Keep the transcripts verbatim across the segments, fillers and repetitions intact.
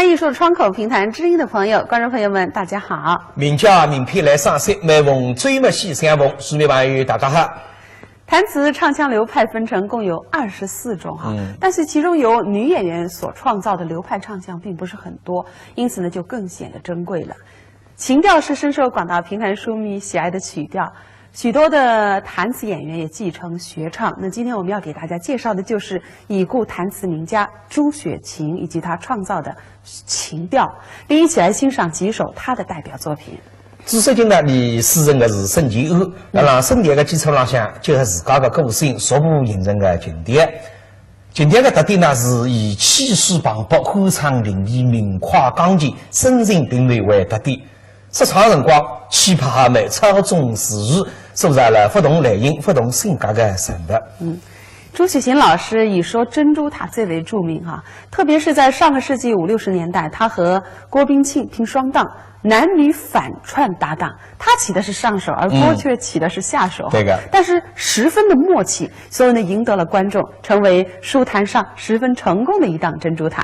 艺术窗口评弹知音的朋友、观众朋友们，大家好。名家名篇来赏析，每逢周末喜相逢。书迷朋友，大家好。弹词唱腔流派分成共有二十四种哈，嗯。但是其中由女演员所创造的流派唱腔并不是很多，因此呢，就更显得珍贵了。 琴调是深受广大评弹书迷喜爱的曲调，许多的弹词演员也继承学唱。那今天我们要给大家介绍的就是已故弹词名家朱雪琴以及她创造的琴调，并一起来欣赏几首她的代表作品。朱雪琴呢，俚师承个是沈乾安，辣辣沈调个基础浪向，结合自家个个性，逐步形成个琴调。 琴调个特点呢，是以气势磅礴、欢畅淋漓、明快刚健、声情并茂为特点。说唱辰光，气派豪迈、超重自如，塑造了不同类型、不同性格个人物。嗯，朱雪琴老师以说《珍珠塔》最为著名哈，特别是在上个世纪五六十年代，她和郭彬庆拼双档， 男女反串搭档，她起的是上手，而郭嗯。却起的是下手。对个。但是十分的默契，所以呢，赢得了观众，成为书坛上十分成功的一档《珍珠塔》。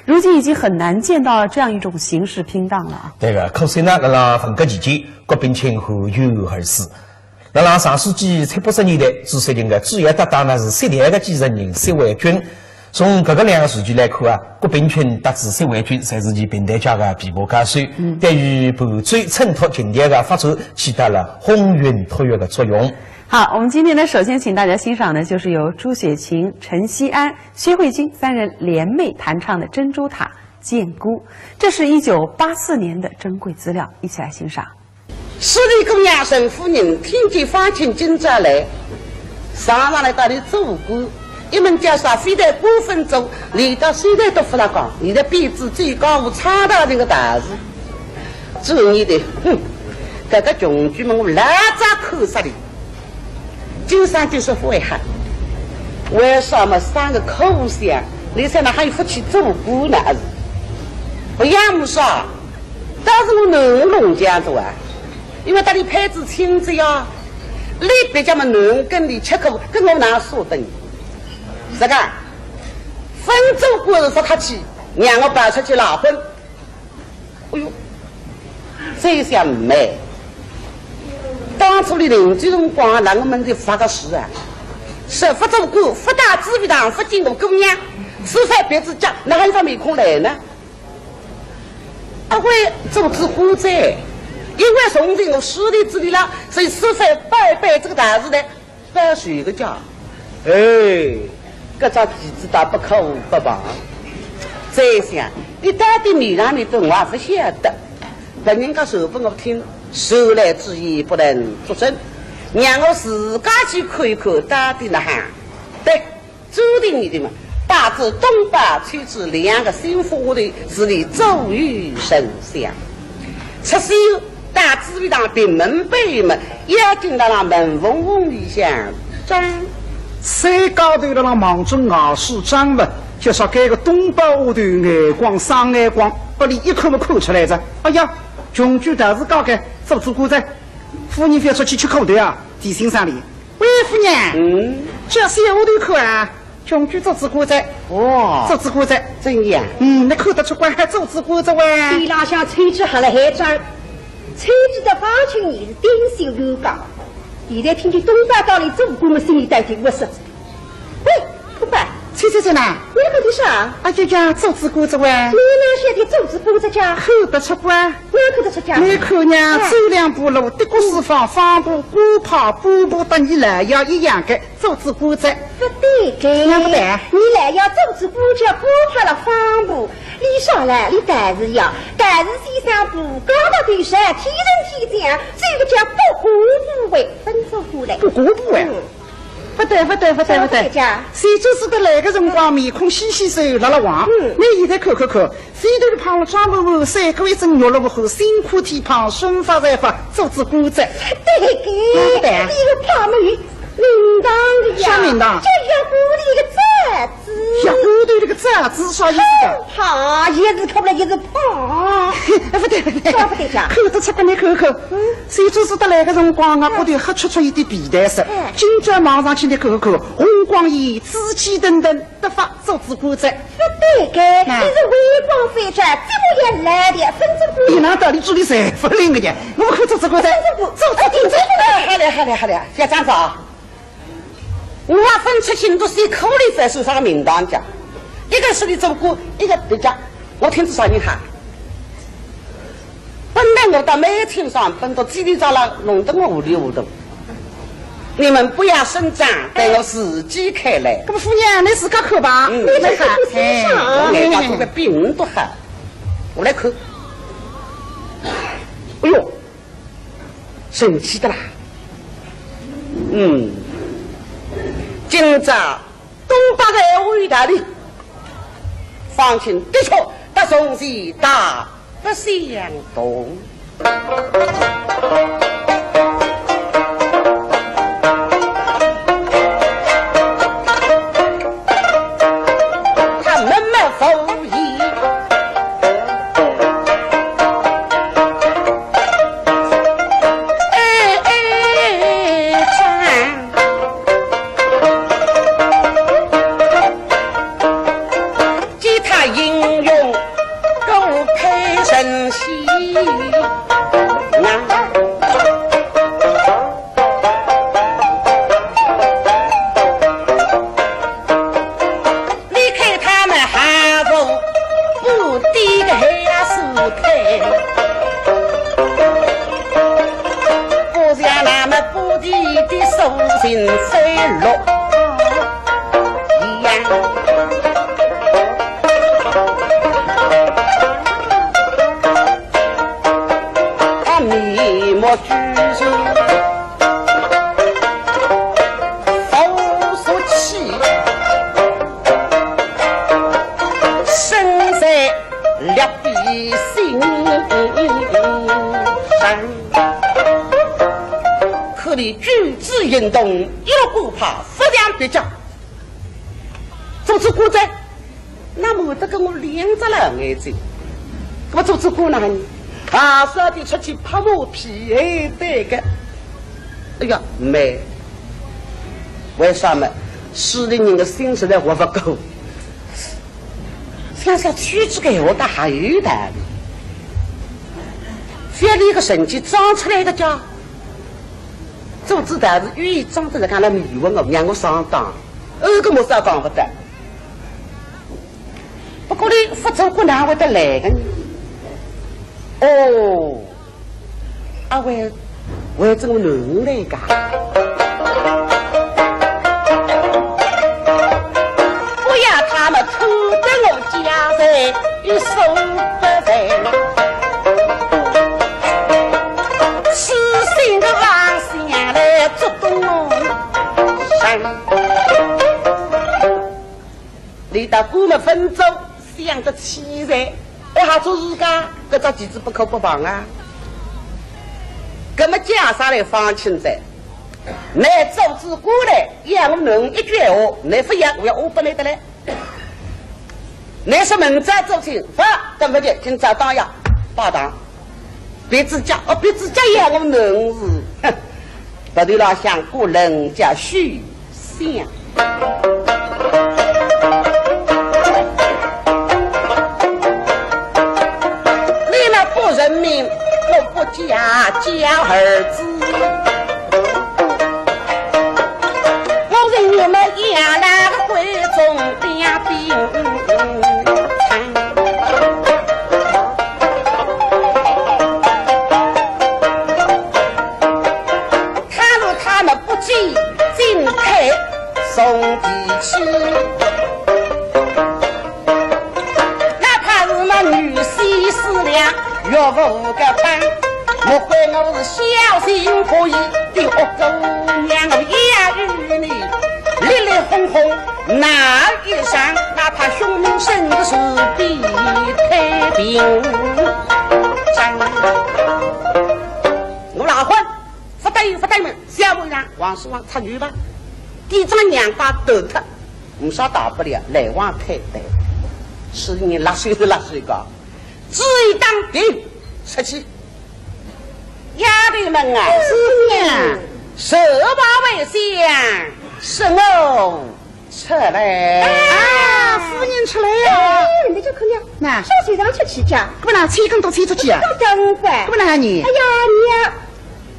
如今已经很难见到这样一种形式拼档了啊。对个，可惜呢，辣辣文革期间，郭彬庆含冤而死。 辣辣上世纪七八十年代，朱雪琴个主要搭档呢是《舌调》个继承人薛伟君。从搿个两个时期来看啊，郭彬庆搭仔薛伟君，侪是其评弹界个琵琶高手，嗯。对于伴奏衬托琴调个发展，起到了烘云托月个作用。好，我们今天呢，首先请大家欣赏的就是由朱雪琴、陈锡安、薛慧君三人联袂弹唱的《珍珠塔·贱姑》，这是一九八四年的珍贵资料，一起来欣赏。 势利姑娘陈夫人听见方卿今朝来，上上来搭俚做官，一门叫啥非但官分做，连到现在都勿大讲，现在变仔最高无差道人个大事。做你的，哼，搿个穷鬼么我老早看煞俚，今朝就是勿会哈。为啥么生个苦相，俚才哪还有福气做官呢？啊是，勿要么说， 但是我囡儿弄僵哉啊，因为搭俚配仔亲哉呀，俚蹩脚么囡儿跟俚吃苦，跟我哪舍得呢？是个，勿做官是勿客气，让我跑出去赖婚。哎哟，这下没。当初俚临走辰光，辣我门前发个誓啊，说勿做官，勿到紫薇堂，勿见我姑娘，除非别子家，哪还有张面孔来呢？ 阿会做仔官哉，因为从前我势利之地了，所以是非拜拜这个大事呢，勿要随个讲。哎，搿只棋子打勿可勿防。再想，你到底面上面对我也勿晓得，别人家传拨我听，传来之言不能作证，让我自家去看一看到底哪哈。对， 注定你的嘛，带仔东宝，娶仔两个新妇丫头，是你左右丞相。出西楼，到紫薇堂屏门背后嘛，要紧辣辣门缝缝里向张。三家头辣辣望准外势张嘛，就说该个东宝丫头眼光生眼光，拨俚一看么看出来哉。哎呀，穷鬼道士家个做仔官哉，夫人覅出去吃苦头啊，提醒声俚。 喂，夫人，嗯？叫小丫头看啊，穷鬼做仔官哉。哦，做仔官哉。怎样？嗯，倷看得出官还做仔官哉喂？边浪向吹起还辣海张，吹起的方卿也是顶心有讲。现在听见东宝到里做官么，心里带定，我说，喂，东宝， 吹吹吹呐。倷看的啥？哎呀呀，做仔官哉喂。倷哪晓得做仔官哉介？看得出官。哪看得出介？倷看呀，哎。走两步路，的个四方，方步、官派、半步，搭伲老爷一样个，做仔官哉。勿对个。哪勿对？伲老爷做仔官叫官派了方步，俚啥了？俚道士呀，道士先生步高到头上，天人天将，这个叫不官不位，勿做官嘞。不官不位？嗯。 勿对，勿对，勿对，勿对。啥勿对介？谁知是得来个辰光，面孔稀稀瘦，辣辣黄。嗯。倷现在看看看，非但是胖了张满满，三个月正肉了勿好，辛苦体胖，生发财发，做仔官哉。对个，对个。倷个胖么有名堂个呀。啥名堂？叫药罐头里个渣子。药罐头里个渣子啥意思啊？胖，也是看了也是胖。哎，勿对，勿对。啥勿对介？看得出个，倷看看。嗯。谁知是得来个辰光啊，嗯。骨头黑出出一点皮蛋色。嗯。今朝望上去倷看看，红光眼，紫气腾腾，得法做仔官哉。勿对个，哪？倷是微光反转，这么也来的，分这个。你哪道理做的谁不灵个呢？我们可做这个噻，做这个。哎，好嘞，好嘞，好嘞，小张子啊，我分出去，你都是口里分手啥个名堂讲，一个是你做过，一个别家，我听着啥人喊？本来我到每天上班都叽里喳啦，弄得我糊里糊涂。你们不要声张，等我自己开来。搿么夫人，你自家看吧。嗯，你自家看。哎，我眼睛做个比你都好。我来看。哎呦，神气的啦。嗯，今朝东北个闲话有道理，方卿的确搭从前大不相同。他默默无言。哎，哎，哎，见他英雄，各配神仙啊。你看他们还不不低个还是配，不像那么不低的苏秦飞落一样。他眉目聚首， 无所期，身在绿地心上。可你举止行动，一路顾怕，不像别家。做仔官哉， 那么会得跟我两只老眼睛，我做仔官哪能？啊，说的出去拍马屁，哎，对个。哎呀，没。为啥么？势利人的心实在活不过。想想娶这个闲话倒还有道理。覅理个神气装出来个家，做仔道士有意装得来，讲了迷惑我，让我上当，呃，搿么啥讲不得。 不过呢，勿做官哪会得来个呢？哦，阿会为仔我囡儿来个？不要他们偷得我家财又收不回，痴心的妄想来捉弄我。 你到官么分做想得起来，还好做自家，搿只棋子不可不防啊。搿么叫啥来方卿哉？倷做仔官来，要我囡一句闲话，倷勿要，我要恶不倷得来。倷说明朝做亲，勿，等勿及，今朝当夜拜堂。 别子家，哦，别子家也我囡儿，哼，不对了，像个人家许仙。你们不认命，我不嫁，嫁儿子。 我是你们养那个闺中两病。倘若他们不见金台送地去， 哪怕是那女婿死了岳父个帮，莫怪我是小心不义的恶狗娘，我也与你立立哄哄哪一上，哪怕兄妹生死比太平。我哪会 勿答应，勿答应，小妹呀，王叔王插牛吧，第一张娘把断脱，没啥大不了，来往太太，是你辣手是辣手个，只有当兵出去。丫头们啊，是呀，手把为香，是我出来。啊，夫人出来呀。哎，你就看见那小先生出去讲，搿么哪千金都千出去啊？都讲过。搿么哪能？哎呀，你要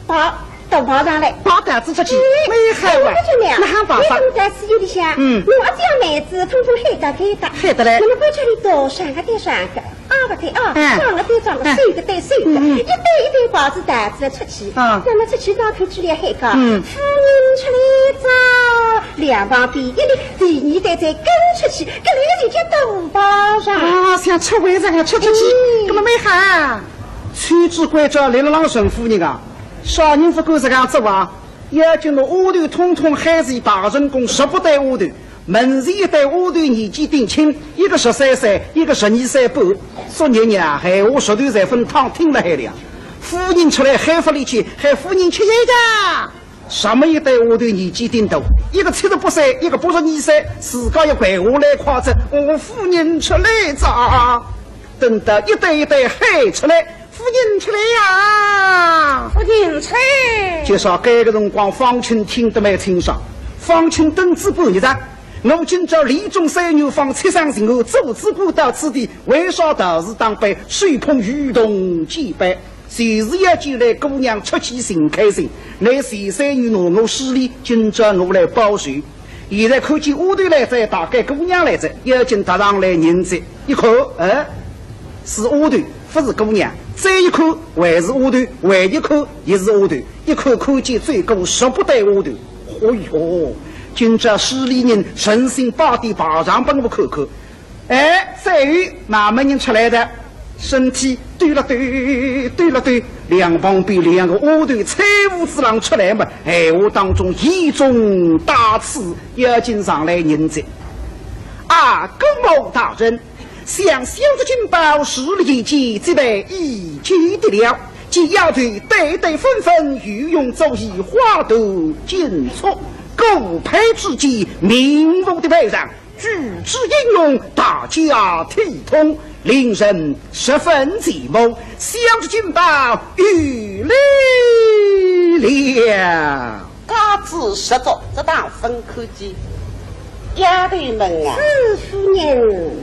跑到跑上来，跑到子出去，哎，没害哇？我跟你讲，哪能跑法？你怎么在私有里向？嗯。我这样妹子，统统喊到喊到。喊得来。那么过去里头，上个对上个，二个对二个，嗯。双个对双个，嗯。三个对三个，嗯嗯。一对一对跑子带子出去。啊。那么出去到头去了喊讲，嗯。夫人出来哉，两旁边一立，第二对再跟出去，搿里就叫大跑场。啊，像出外场啊，出出去，嗯。搿么蛮好啊。 穿仔关照来了让陈夫人啊，啥人勿敢实梗做啊？要紧拿丫头统统喊仔排成功，十八对丫头，门前一对丫头年纪顶轻，一个十三岁，一个十二岁半。昨日呀，闲话舌头侪分烫听了海了呀。夫人出来喊勿离去，喊夫人吃药呀。 什么一对丫头年纪顶大，一个七十八岁，一个八十二岁，自家要跪下来夸赞，我夫人出来哉。等到一对一对喊出来，夫人出来呀，夫人出来。就说搿个辰光，方卿听得蛮清爽。方卿等仔半日哉，我今朝李中山女方七上巡按，做仔官到此地，为啥道士打扮，手捧渔筒简板？ 就是要见来姑娘出去寻开心，乃前三女拿我势利，今朝我来报仇。现在看见丫头来哉，大概姑娘来哉，要紧踏上来迎接。一看，哎，是丫头，勿是姑娘。再一看，还是丫头，还一看，也是丫头。一看看见最高十八对丫头。哦哟，今朝势利人，诚心摆点排场拨我看看。 哎，再有慢慢人出来的，身体抖了抖，抖了抖，两旁边两个丫头搀扶仔浪出来嘛，闲话当中一种大刺，要紧上来迎接。啊，姑母大人，想小侄金宝势利一见，这般已经的了。见丫头对对纷纷，御用足以花团锦簇，顾盼之间，名副的排场。 举止英勇，大家体统，令人十分羡慕。小侄金宝有礼了。家主十足，这当分看见。丫头们啊，是夫人。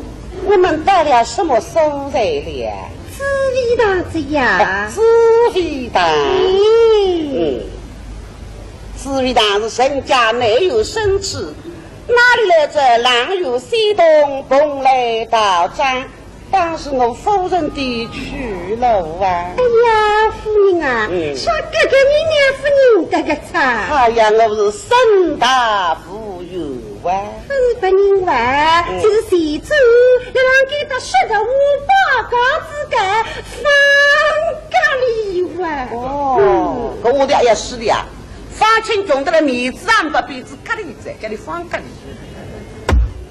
你们带了什么素材了？紫薇堂子呀。哦，紫薇堂。嗯。嗯。紫薇堂是人家没有生气， 哪里来这阆苑仙童蓬莱道长？当是我夫人的去路啊。哎呀，夫人啊，嗯。说哥哥你娘夫人这个差。哎呀，我是身大无缘啊。是不人话，嗯。就是前走，要让给他说的五百个字个方格里哇。哦，嗯。搿我的也是的呀。方卿穷得了面子上不比子格里子，叫你方格里。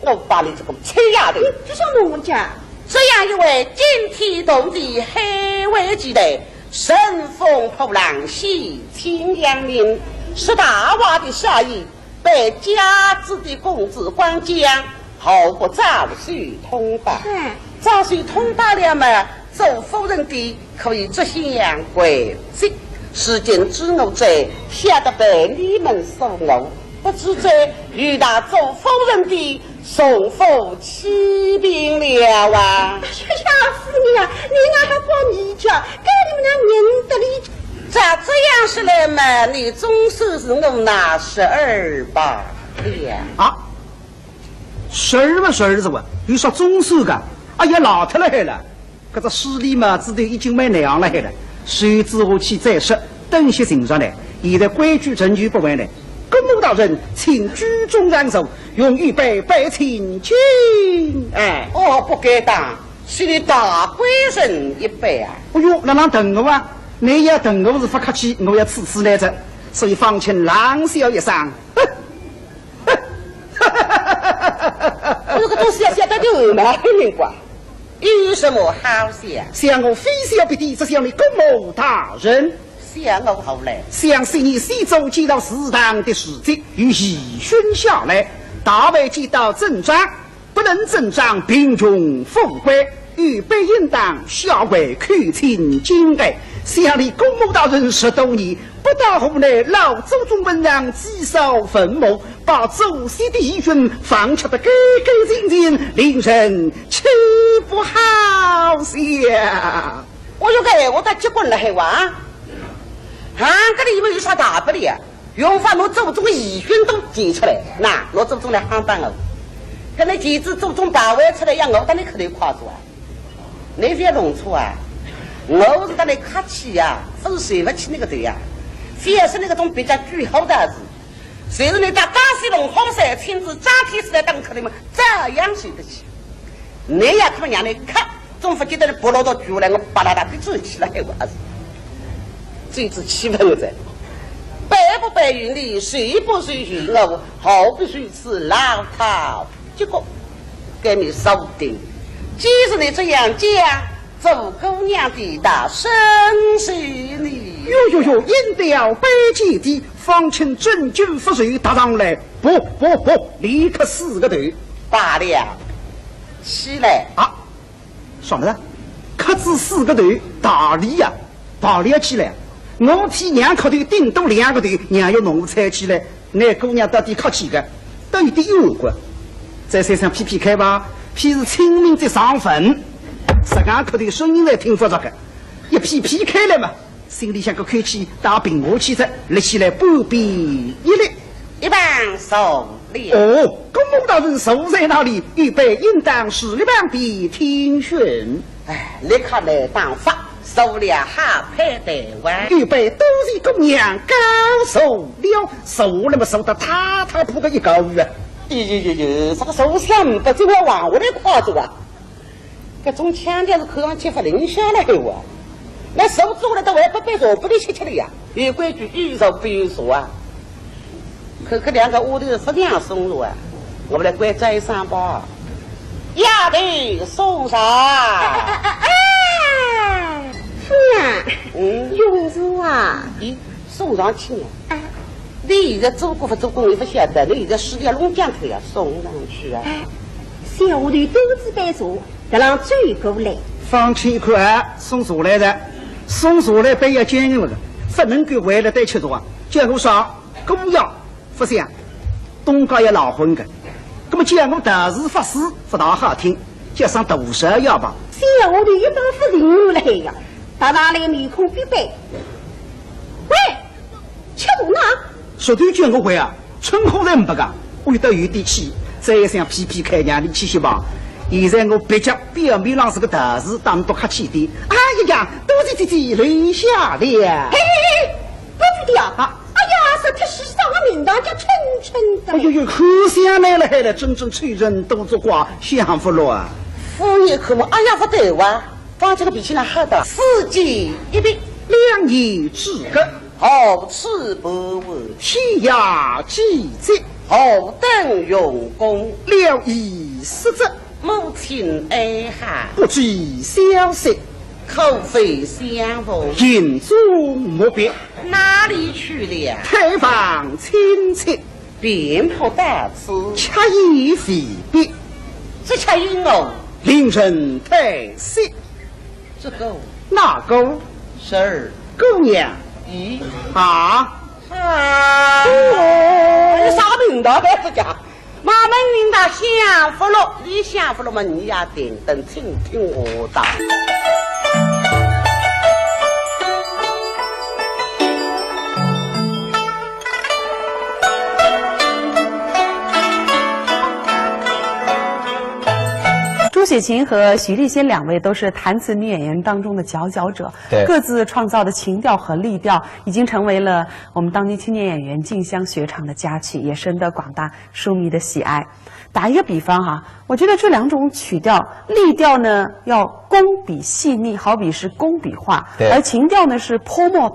我把你这个臭丫头！你，你说我讲？这样一位惊天动地海外奇才，乘风破浪，喜庆扬名，说大话的少爷，被家主的公子光讲，何不早些通报？嗯。早些通报了嘛，做夫人的 可以执行国职。如今知我者，晓得被你们所误，不知者与他做夫人的，重负欺骗了啊！哎呀，夫人啊，你哪哈讲你讲，该你们那人得理。照这样说来嘛，你总算是我那侄儿罢了。啊，侄儿嘛，侄儿是哇，又说总算个，哎呀，老脱了海了。 搿只势利帽子头已经蛮难行了海了，手指下去再说，等歇寻上来，现在规矩仍旧不忘呢。姑母大人，请居中让座，用一杯白请进。哎。哦，不敢当，是你大贵人一杯啊。哎哟，哪能等我啊？你要等我是不客气，我要处处来着，所以方卿冷笑一声，哼， 我这个东西要写得有嘛，灵光，有什么好写？想我非笑别的，只想你姑母大人。想我何来？想昔年先祖建造祠堂的事迹，有遗训下来，大凡见到阵仗，不能阵仗贫穷富贵，有必应当下跪叩请金安。想你姑母大人十多年， 不到河南老祖宗坟上祭扫坟墓，把祖先的遗训放吃得干干净净，令人吃不下是呀。我有个闲话，他结棍了还哇？啊，搿里面有啥大不了啊？用法拿祖宗的遗训都提出来，那拿祖宗来夯打我。搿能前世祖宗牌位出来要我搭你磕头磕头啊？你覅弄错啊！我是搭你客气呀，勿是受勿起你个头呀。覅说你搿种比较句号的事，就是你搭江西龙虎山亲自张天师来打磕头嘛，照样受得起。你呀，可让你磕，总勿见得你拨落到句来，我巴拉拉给转去了，还我儿子。这次气氛在，白不白于你，谁不谁于我，好比如此老太。结果，该面说定，既是你这样讲，做姑娘的大生是你。哟哟哟，饮得杯底的，方卿真君不是踏上来，不不不，立刻四个头。罢了，起来。啊，啥么子？磕仔四个头，大礼呀，大礼起来。我替娘磕头顶多两个头，娘要弄我搀起来，那姑娘到底客气个，倒有点有个。再想想劈劈开吧，劈是清明节上坟，实梗磕头声音来听勿着个，一劈劈开来嘛，心里向个口气打平和气哉，立起来半边一立。一旁坐了。哦，姑母大人坐在那里，预备应当是一旁边听训。哎，你看来打法，坐了好配台湾。预备多谢姑娘告坐了，坐了么坐得踏踏步个一高啊。咦咦咦咦，这个坐相不就要往下来跨着啊？搿种腔调是看上去勿灵下来个哇。那坐坐了，到外边坐，不得歇歇了呀。有规矩，有坐必有坐啊。可可两个屋里是这样松着啊，我们来关照一声吧。丫头送茶。啊，是啊，嗯。用茶啊。咦，送上去呢？啊。你现在做过不做过，你不晓得，你现在世界弄僵脱呀，送上去啊。哎，小丫头端仔杯茶，搿浪走过来。方卿一看，哎，送茶来了，送茶来杯要坚硬了，不能够为了带吃茶啊，叫我啥？姑爷，不想，东家也老昏个，那么叫我道士法师不大好听，叫声大少爷吧。小丫头一到不灵了呀，踏上来面孔必白。喂， 吃茶呢？说对叫我回啊，春红人不讲，我倒有点气，再想劈劈开让你去歇吧。现在我毕竟表面上是个道士，当多客气点。哎呀呀，多谢姐姐留下了。嘿嘿嘿，不许的啊！啊。哎呀，说脱是啥个名堂叫春春的。哎呦呦，可想来了，还来真正吹人都做怪，想不落啊。夫人可么，哎呀，不对哇，方卿个脾气哪好的？四季一别，两年之隔。 何处不问？天涯季节，何等用功？聊以失志，母亲哀号，不知消息，可否相逢？营中莫别，哪里去了？探望亲戚，便不到此，却已未必，只却因我令人叹息。 这个，那个，十二，姑娘，咦，啊，啊，哎，啥名堂啊，这家？妈妈，你那享福了，你享福了嘛，你也顶等听听我的。 朱雪琴和许丽仙两位都是弹词女演员当中的佼佼者，对。各自创造的琴调和丽调已经成为了我们当今青年演员竞相学唱的佳曲，也深得广大书迷的喜爱。打一个比方哈，我觉得这两种曲调，丽调呢要工笔细腻，好比是工笔画，对。而琴调呢是泼墨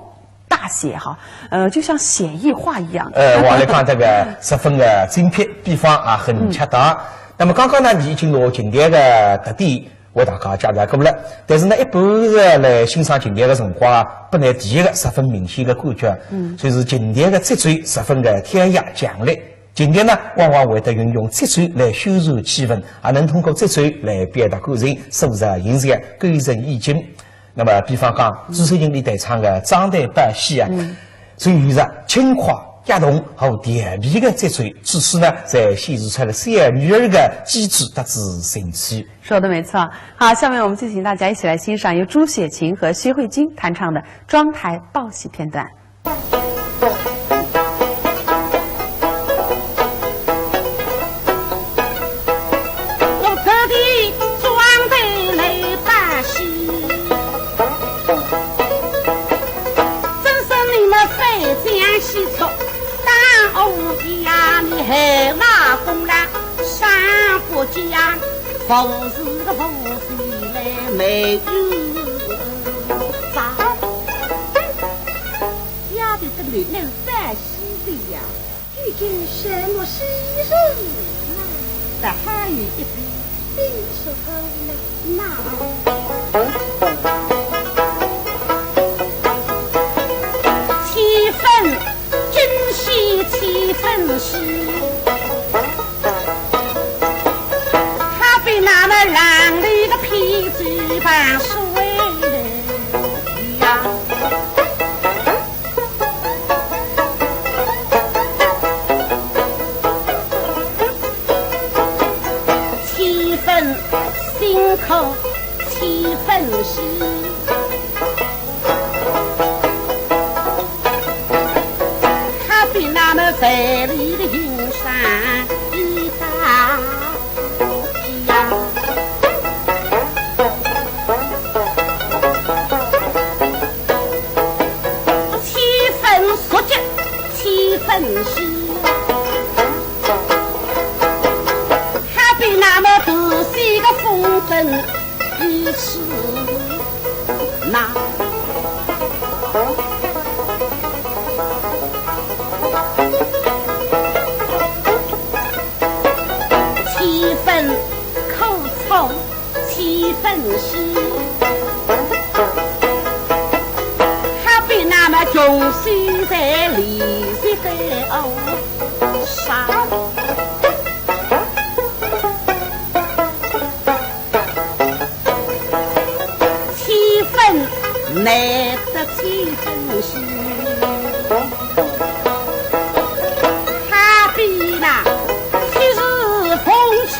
大写哈，呃，就像写意画一样。呃，我来讲这个十分的精辟，比方啊，很恰当。嗯。那么刚刚呢，你已经拿琴调的特点为大家介绍过了。但是呢，一般的来欣赏琴调的辰光啊，拨人第一个十分明显的感觉，嗯。就是琴调的节奏十分的跳跃强烈。琴调呢，往往会得运用节奏来宣传气氛，也能通过节奏来表达感情，塑造形象，勾人眼睛。 那么，比方讲，朱雪琴伊弹唱个《张台报喜》啊，嗯。就有着轻快、家庭和调皮的节奏，至此呢，才显示出了小女儿的机智搭仔神气。说得没错。好，下面我们就请大家一起来欣赏由朱雪琴和薛慧君弹唱的庄台报喜片段。 我特地装备来把戏，真是你们非讲戏错，当我呀，你还拿功劳上不讲，服侍个服侍来没有啥。丫头的脸能翻 西的呀，究竟什么西人呢？倒还有一比，比什么呢？那七分真，西七分西，他比那么烂的一个皮子板水呀。 七分辛苦七分喜，他比那么万里的云山一大 七分熟悉七分新，还比那么多些个风灯一起拿。 七分苦楚七分喜，好比那么穷水在里水在哦啥。七分难得七分喜。 好比那昔日风尘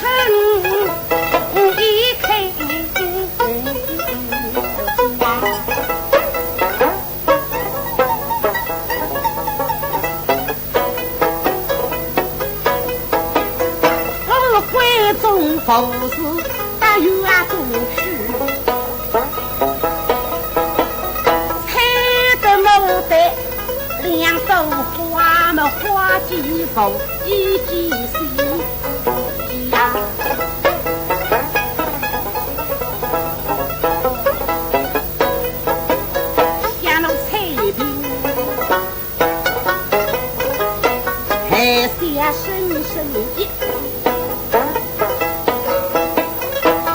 一开。我们闺中富士，大有啊中去。 采得牡丹两朵花，么花既富，意既喜呀。想侬采萍， 还是要深深一。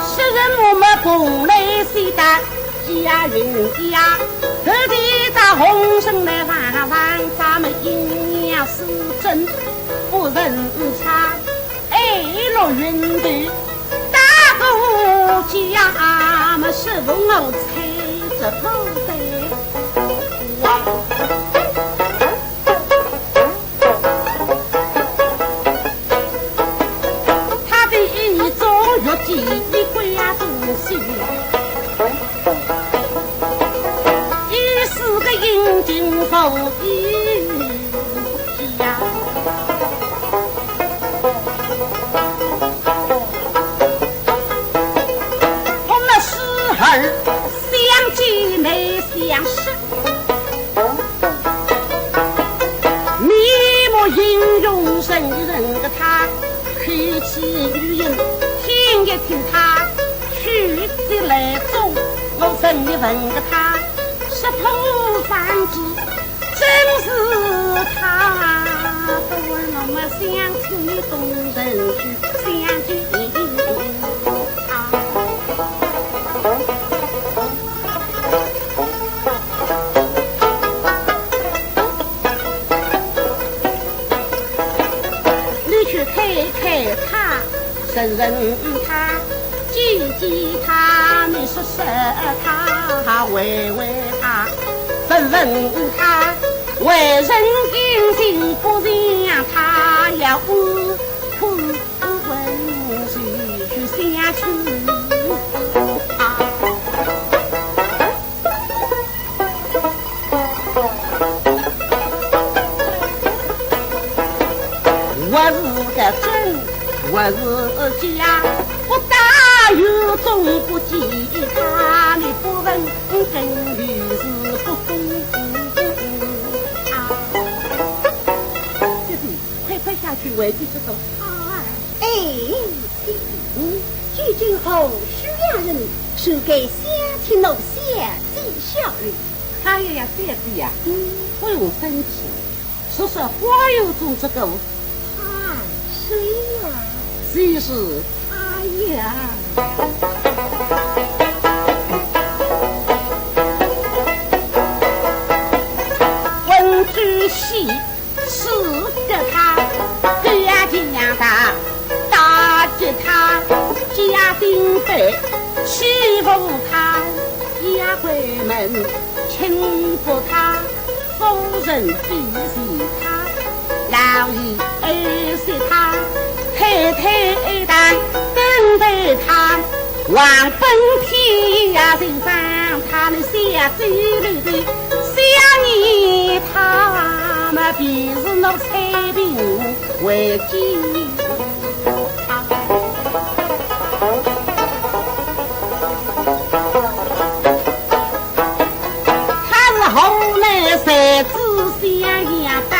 昔日我们蓬莱仙搭佳云家，特地到红尘来望望咱们阴阳师尊，不认差。 哎，落云头，大哥家么是我采这牡丹花。他的一种玉体的贵呀东西，一世的英俊无比。 呀。我们时而相见难相识，眉目音容人人个他，口气语音听一听他，举止来做我问一问个他，是否方知 真是他，故而我们相请东人去相见他。你去看看他，认认他，见见他，你说说他，回回他，问问他。为人英雄不像他呀，我可问谁去相救啊？我是个真，我是假，不打有中不及他，你不问更于是不公啊。这里快快下去，为妻之痛。啊，哎，嗯，究竟何许良人，谁敢相替我小姐小人？哎呀呀，小姐呀，嗯，不用生气。 说说花园中这个，啊，谁呀？谁是他呀？问仔细，是个他，狗牙金牙大，大吉他，家丁辈欺负他，丫鬟们轻薄他。 夫人比起他，老爷爱惜他，太太爱戴等待他，王本天涯寻访他，那小姐里的想念他，那便是那采萍为妻。 他是河南才子相爷吧？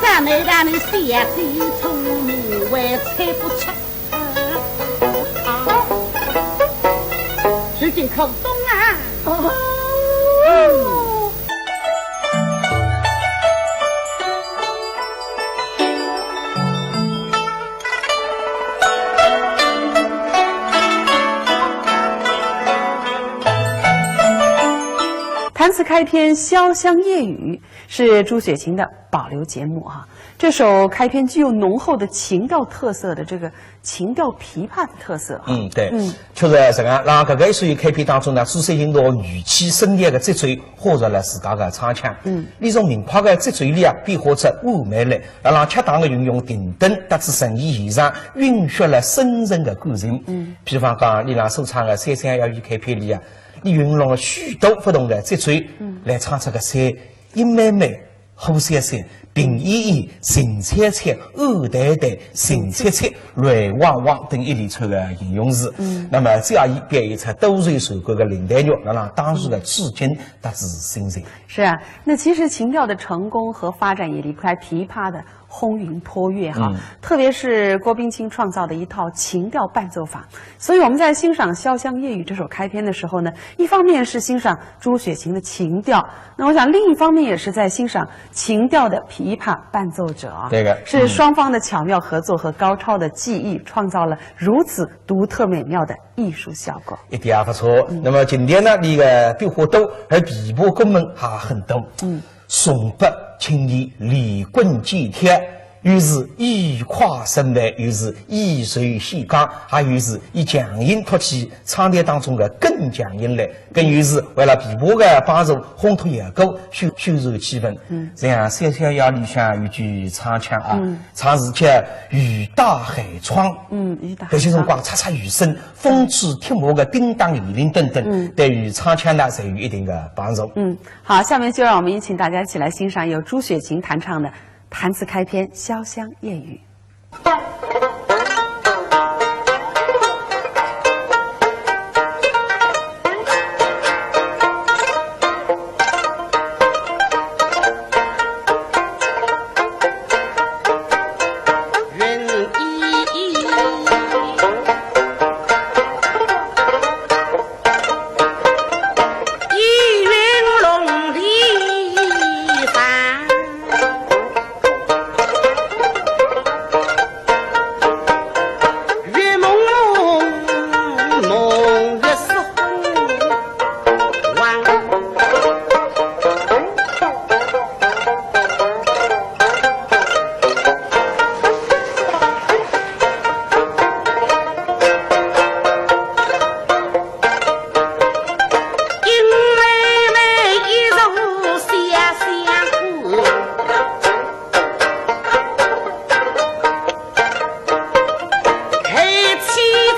咱们让你小姐聪明，还猜不出。啊，事情可懂啊？哦。嗯。 弹词开篇《潇湘夜雨》是朱雪琴的保留节目哈。这首开篇具有浓厚的琴调特色的这个琴调琵琶的特色哈。嗯，对。嗯。确实是搿样，辣搿个一首开篇当中呢，朱雪琴拿语气声调个节奏 化作了自家个唱腔。嗯。俚从明快个节奏里啊，变化出妩媚来，辣辣恰当个运用停顿，搭仔声音延长，蕴蓄了深沉个感情。嗯。比方讲，俚辣首唱个《潇湘夜雨》开篇里啊，俚运用了许多勿同个节奏，嗯。来唱出个山，阴霾霾，火闪闪，平翳翳，静悄悄，暗淡淡，静切切，乱汪汪等一连串个形容词。嗯。那么，这样一表现出多愁善感个林黛玉，辣辣当时个处境 搭仔心情。是啊，那其实琴调的成功和发展也离不开琵琶的轰云托月哈，嗯。特别是郭冰卿创造的一套琴调伴奏法。所以我们在欣赏《潇湘夜雨》这首开篇的时候呢，一方面是欣赏朱雪琴的琴调，那我想另一方面也是在欣赏琴调的琵琶伴奏者啊。对个，是双方的巧妙合作和高超的技艺，嗯。创造了如此独特美妙的艺术效果。一点也不错。嗯。那么琴调呢，俚个变化多，而琵琶功能还很多。嗯。松柏清脆，连滚尖挑，又是以快生慢，又是以柔显刚，还有是以强音托起唱调当中个更强音来，更有是为了琵琶个帮助烘托效果，修，修饰气氛。嗯。像《潇湘夜雨》里向有句唱腔啊，嗯。唱是叫雨打寒窗。嗯，雨打寒窗。搿些辰光，嚓嚓雨声， 风吹铁马个叮当银铃等等，嗯。对于唱腔呢，侪有一定个帮助。嗯，好，下面就让我们也请大家一起来欣赏由朱雪琴弹唱的弹词开篇《潇湘夜雨》。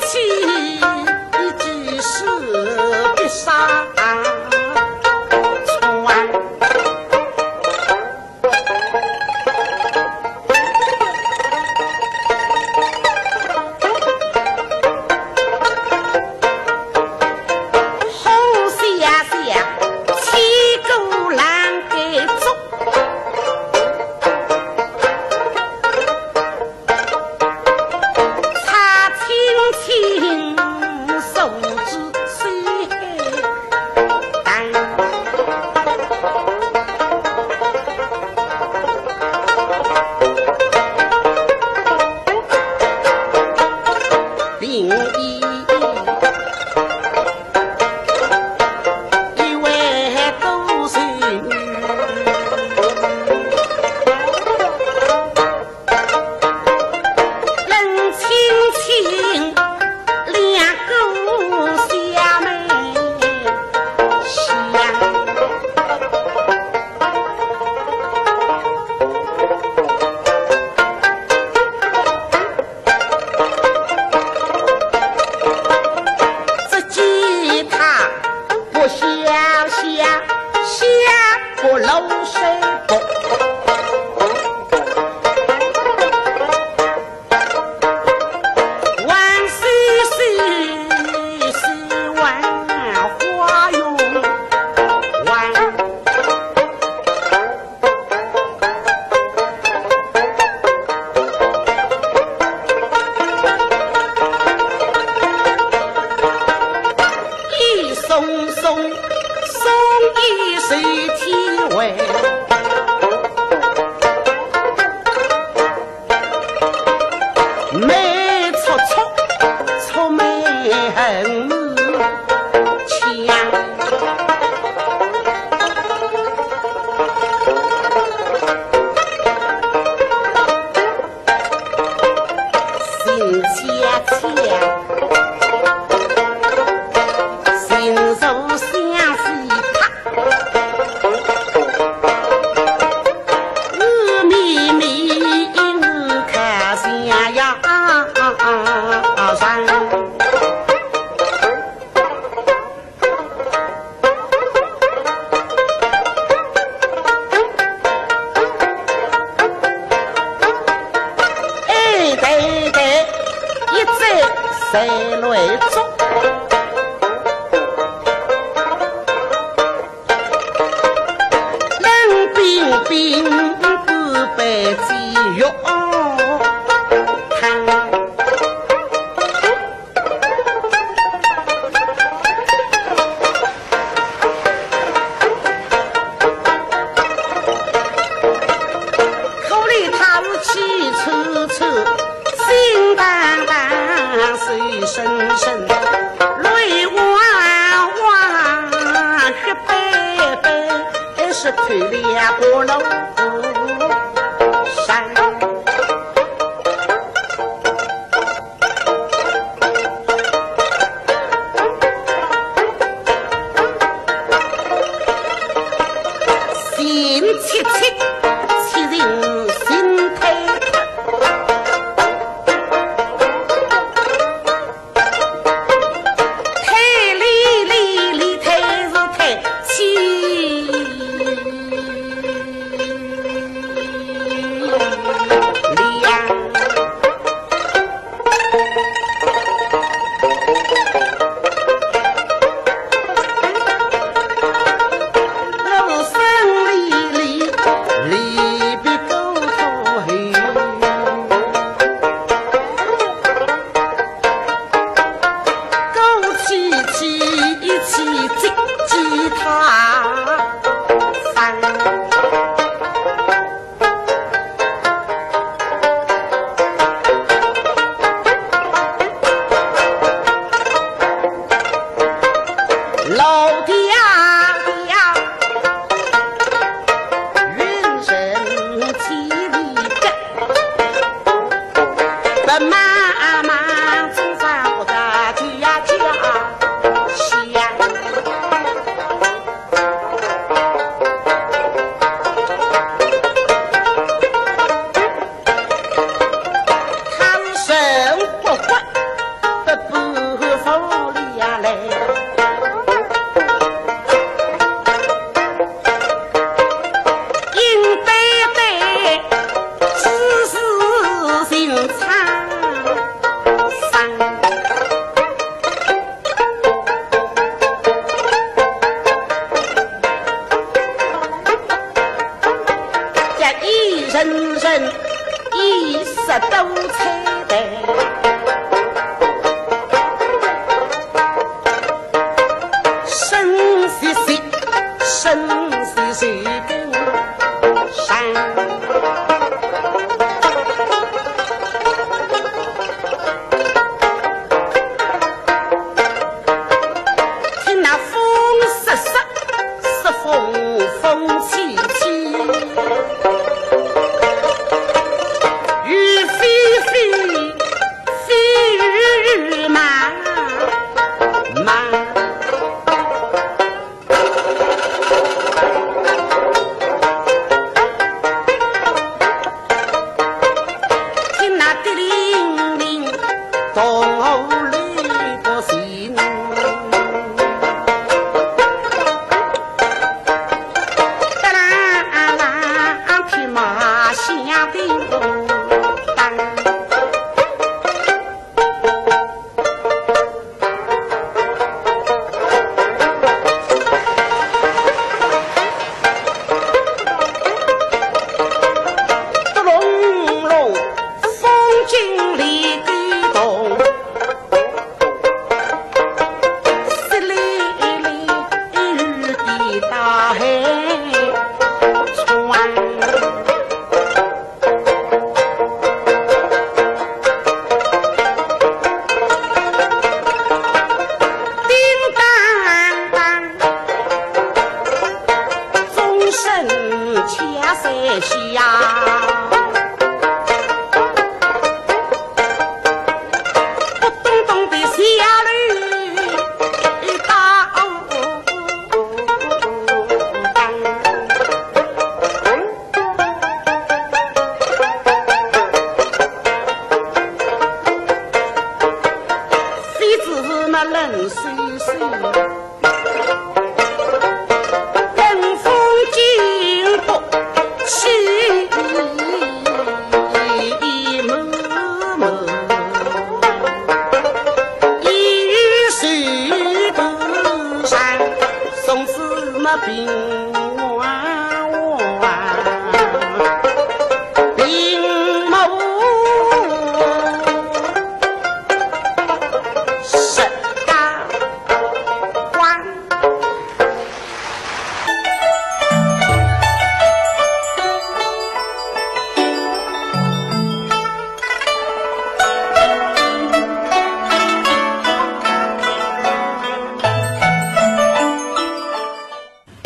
起一句诗必上窗。红霞霞，千古难改作。 擦青青，手指心淡。并一一，一位都是 冷清清，两个小妹香。只见她不笑笑，笑不露水波。 万岁岁，喜万花容万。一松松，松一水天围。 眉蹙蹙，蹙眉很香。心恰恰，心如相思塔。 哎，对对，一直在乱做。 冷冰冰，一杯鸡肉汤。可怜她是气喘喘，心淡淡，水深深，泪汪汪，血杯杯。 还是退了过路山。心切切，切人心太。 太离离离，太是太气。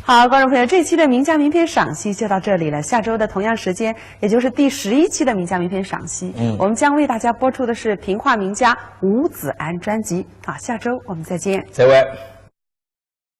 好，观众朋友，这期的名家名篇赏析就到这里了。下周的同样时间，也就是第十一期的名家名篇赏析，嗯，我们将为大家播出的是评话名家吴子安专辑。啊，下周我们再见。再会。